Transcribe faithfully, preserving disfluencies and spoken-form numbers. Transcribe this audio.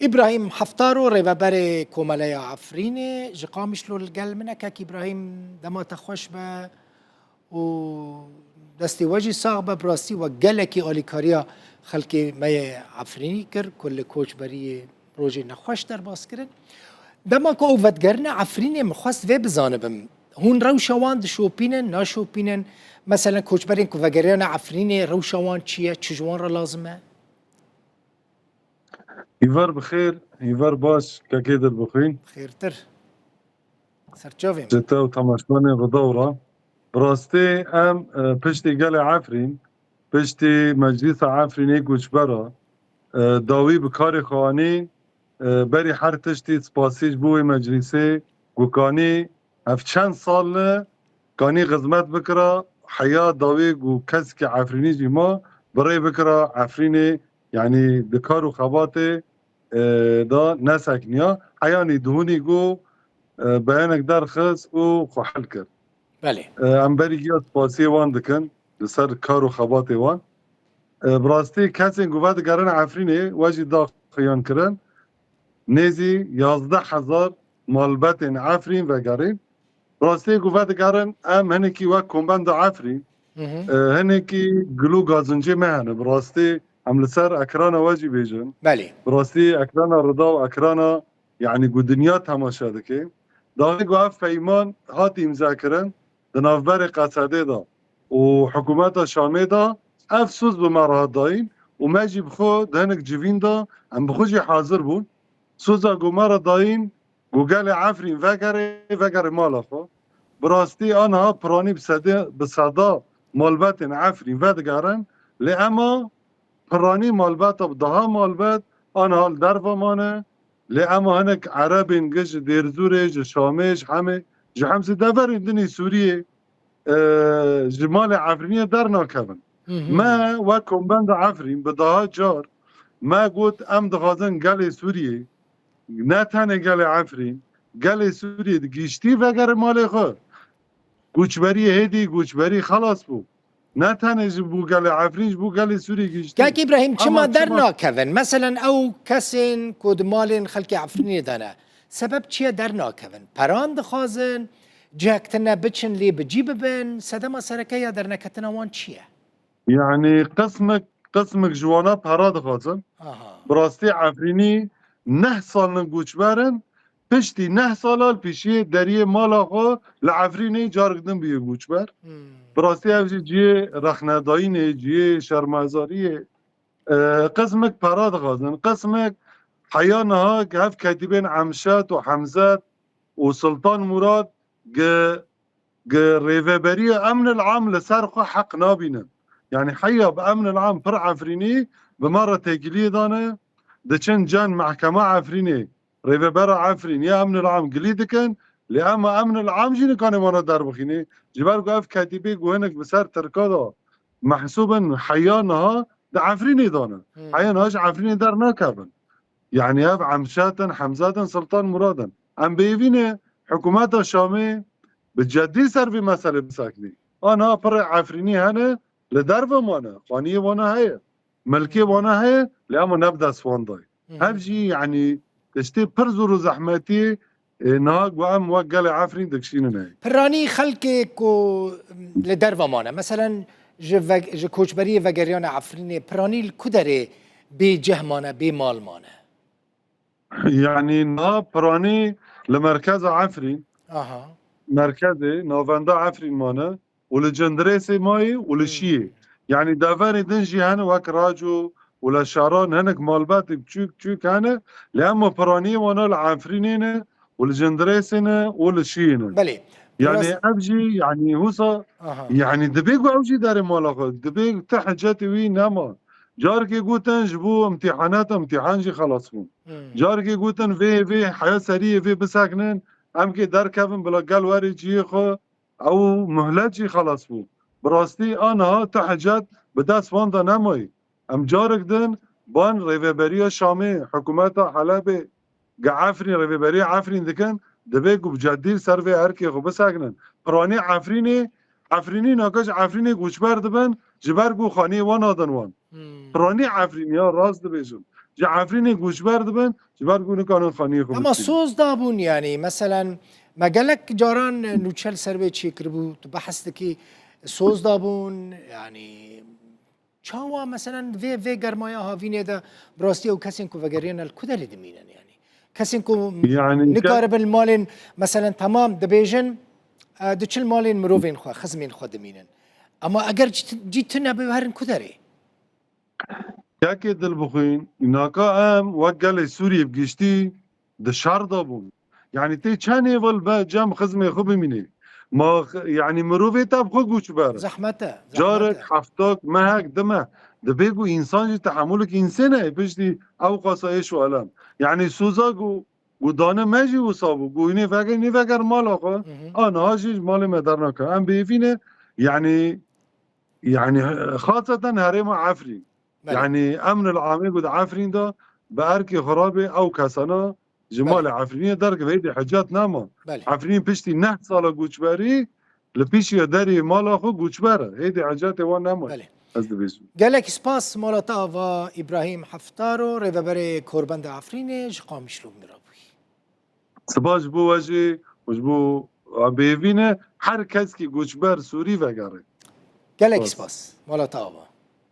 Îbrahîm Heftaro, rêveberê Komeleya Efrînê, ji Qamişlo li gel min e. Kek Îbrahîm, dema te xweş be û destê we jî sax be. Bi rastî we gelekî alîkariya xelkê me yê Efrînî kir, ku li koçberiyê rojê nexweş derbas kirin. Dema ku ew vedigerine Efrînê, min xwest vê bizanibim. Hûn rewşa wan dişopînin, naşopînin? Meselen, koçberên ku vegeriyane Efrînê, rewşa wan çi ye? Çi ji wan re lazim e? Hîvar bi xêr, hîvar baş, kekê Dilbixwîn. Xêrtir. Serçavê min. Ji te û temaşevanên Rûdaw re. Bi rastî em, e, piştî gelê Efrîn, piştî Meclîsa Efrînê Koçbera, e, dawî bi karê xwe anî, e, berî her tiştî spasî ji bo wê meclîsê, ku kanî ev çend sal e, kanî xizmet bikira, heya dawî ku kesekî Efrînî jî ma, bi rê bikira Efrînê, yanî di kar û xebatê, e, da nesekiniya. Heyanî dihûnî ku, e, beyanek derxist û xwe hel kir. Belê. E, em berî giya spasiyê wan dikin li ser kar û xebatê wan. E, bi rastî kesên ku vedigerin Efrînê, we jî da xiyan kirin, nêzî yazdeh hezar malbetên Efrîn vegerîn. Bi rastî ku vedigerin, em hinekî wek kombenda Efrîn, Hı hı. e, hinekî gil û gazincê me hene. Bi rastî em li ser ekrana we jî bêjin. Belê. Bi rastî ekrana Rida û ekrana, yanî ku dinya temaşe dike. Dawî ku ev peyman hat îmza kirin di navberê Qesedê de û hikûmeta Şamê de, ev soz bi me re hat dayîn û me jî bi xwe di hinek civîn de em bi xwe jî hazir bûn. Soza ku me re dayîn, ku gelê Efrîn vegerê, vegerê mala xwe. Bi rastî aniha piranî bi sedê, bi seda malbetên Efrîn vedigerin, lê ema piranî malbeta bi daha malbet aniha li derve mane, lê ema hinek Erebên gi ji Dêrzûrê, ji Şamê, ji Hemê, ji Hemzê, deverên din ê Sûriyê, e, ji malê Efrînê dernakevin. Hı hı. Me wek kombenda Efrîn bi daha car me got, em dixwazin gelê Sûriyê, ne tenê gelê Efrîn, gelê Sûriyê di giştî vegere malê xwe. Koçberiyê hêdî, koçberî xelas bû. Ne tenê ji bo gelê Efrîn, ji bo gelê Sûriyê giştî. Kek Îbrahîm, çima Ama çima dernakevin? Meselen, ew kesên ku di malên xelkê Efrînê de ne, sebeb çi ye dernakevin? Peran dixwazin, cihek tune biçin lê bi cî bibin? Sedema sereke ya derneketina wan çi ye? Yanî qismek, qismek ji wana pera dixwazin. Aha. Bi rastî Efrînî neh sal in koçber in, piştî neh sala li pêşiyê deriyê mala xwe li Efrînê carek din bûye koçber. Hmm. Bi rastî ev jî cihê rexnedayînê, cihê şermezariyê. E, qismek pera dixwazin, qismek heya niha hev ketîbên Emşet û Hemzet û Sultan Murad gi, gi rêveberiya emnil am li ser xwe heq nabînin. Yanî heya bi emnil am pir Efrînî bi me re têkiliyê dane, diçin cem mehkema Efrînê, rêvebera Efrîn ya emnil am gilî dikin, lê ema emnil am jî nikane wana derbixîne, ji ber ku ev ketîbê ku hinek bi ser Tirka de mehsûb in heya niha di Efrînê de ne. Hmm. Heya niha ji Efrînê dernakevin. Yanî ev Emşet in, Hemzet in, Sultan Murad in. Em bêvî ne hikûmeta Şamê bi ceddî ser vê meselê biseknî. Ana pirê Efrînî hene, li derve mane, xaniyê wana heye, milkê wana heye, lê ema ne bi dest wan dayê. Hı hı. Ev jî, yanî, tiştê pir zor û zehmetî, e, niha ku em wek gelê Efrîn dikişînin heye. Piranî xelkê ku li derve mane, meselen, ji ve-, ji koçberiyê vegeriyane Efrînê, piranî li ku derê bê cih mane, bê mal mane? Yanî niha piranî li merkeza Efrîn, Aha. merkezê, navenda Efrîn mane û li Cindirêsê mayê û li Hmm. Şiyê. Yanî deverê din jî hene wek Raco û Leşaran, hinek malbetê biçûk biçûk hene, lê ema piranî wana li Efrînê ne û li Cindirêsê ne û li Şiyê ne. Belê. Yanî Biraz ev jî, yanî wisa, Aha. yanî dibê ku ew jî derê mala xwe, dibê ti hicetê wî nema. Carekê gotin ji bo imtîhanat, imtîhan jî xelas bûn. Hmm. Carekê gotin vê, vê heya seriyê vê bisekinin, em kê derkevin bila gel werê cihê xwe, ew muhlet jî xelas bû. Bi rastî aniha ti hicet bi dest wan de nemayî. Em carek din ban rêveberiya Şamê, hikûmeta Helebê, gi Efrîn, rêveberiya Efrîn dikin, divê ku bi ceddî li ser vê erkê xwe bisekinin. Piranî Efrînê, Efrînî naka ji Efrînê koçber dibin, ji ber ku xaniyê wan nadin wan. Hmm. Piranî Efrîn ya, rast dibêjim. ji Efrînê goçber dibin, ji ber ku nikarin xaniyê xwe Ama bistînin. Soz dabûn, yanî, meselen, me gelek caran nûçe li ser wê çêkiribû, tu behs dikî, soz dabûn, yanî, çawa, meselen, vê, vê germaya havînê de bi rastî ew kesên ku vegeriyene li ku derê dimînin, yanî? Kesên ku Yanî, ke- nikaribin li malên, meselen, temam dibêjin, e, diçin malên mirovên xwe, xizmên xwe dimînin. Ama eger cî tu-, cî tune be, herin ku derê? Kekê Dilbixwîn, naka em wek gelê Sûriyê bi giştî di şer de bûn. Yanî tê çend hêvil be cem xizmê xwe bimînê. Ma x-, yanî mirovê te bi xwe goçber e. Zehmet e, Carek, zehmet e. Heftak, mehek, di meh. Dibê ku însan jî tehemûlek însê neyê piştî ew qasa êş û elem. Yanî soza ku, ku dane me jî wisa bû. Ku hînê veger, nê veger mala xwe. Hı hı. A niha jî ji malê me dernake. Em bêvî ne. Yanî, yanî xaseten herêma Efrîn. Belê. Yanî emnil amê ku di Efrîn de bi erkê xwe rabê ew kesana ji Belê. malê Efrînê derkeve, hêdî hecat nema. Belê. Efrîn piştî neh sala goçberî li pişiya derê mala xwe goçber e. Hêdî hecatê wan nema. Belê. Ez dibêjim. Gelek spas mala te ava Îbrahîm Heftaro, rêveberê Korbenda Efrînê ji Qamişlo bi me re bûyî. Spas ji bo we jî û ji bo bêvî ne her kes ki goçber Sûrî vegere. Gelek Spas. spas. Mala te ava.